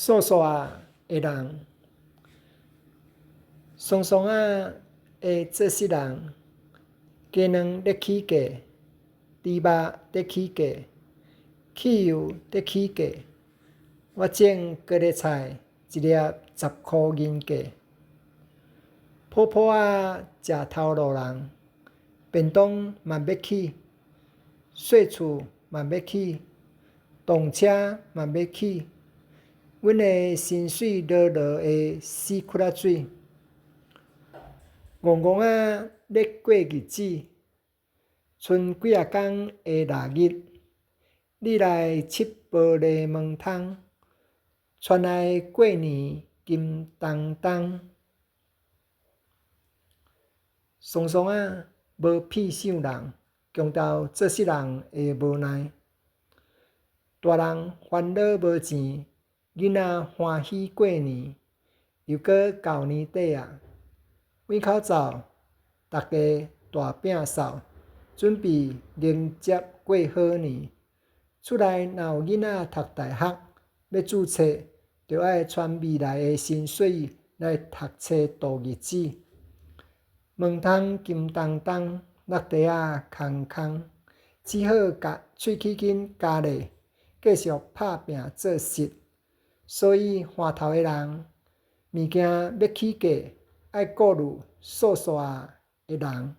數數仔的人，倯倯仔的做穡人，雞卵咧起價，豬肉咧起價，汽油咧起價，我種高麗菜一粒10箍銀價。普普仔食頭路人，便當嘛欲起，細厝嘛欲起，動車嘛欲起，阮的薪水落落的死窟仔水。戇戇仔咧過日子，賰幾仔工的臘日，你來拭玻璃門窗，傳來過年金當當。倯倯仔無屁想人，強調做穡人的無奈。大人煩惱無錢，囡仔歡喜過年，又閣到年底矣。往口走，逐家大摒掃，準備迎接過好年。厝內若有囡仔讀大學，欲註冊，就愛傳未來的薪水來讀冊度日子。門窗金當當，落地仔空空，只好共喙齒筋咬咧，繼續拍拚做穡。所以歡頭的人，物件欲起價，愛顧慮數數仔的人。